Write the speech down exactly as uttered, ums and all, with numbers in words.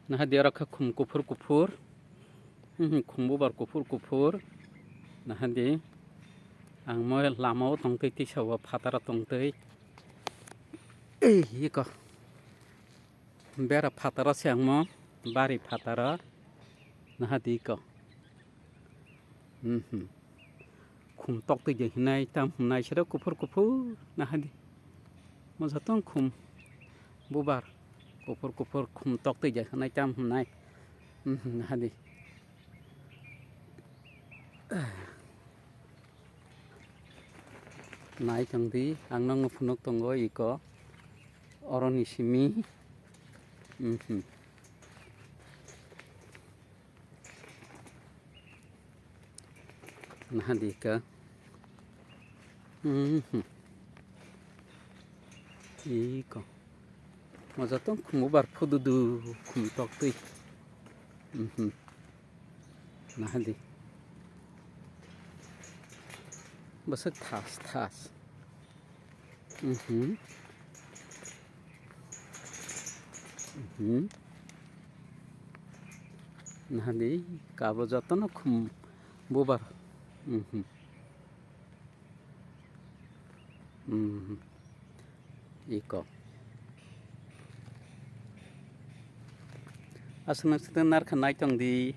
Naha di oro khe khum kuphur kuphur. Hmm, khum bubar kuphur kuphur. Naha di. Ang mo lama o tongtwi tisa o phataro tongtwi. Ei, iko. Bera phataro se ang mo. Bari phataro. Naha di iko. Mhm. Khum toktwi je hinai tam hinai sero kuphur kuphur naha di. Mo joto khum bubar kuphur kuphur khum toktwi je hinai tam hinai. Mhm, naha di. Nai tong di, ang nokno phunuk tongo iko. Oroni simi. Mhm. Naha di ka. Mhm. Iko. Mo joto khum bubar phududu khum toktwi. Mhm. Naha di. Bwswk thas thas. Mhm. Mhm. Naha di, kabo jotono khum bubar. Mhm. Mhm. Iko. Aswk nang sitwng narkha nai tong di.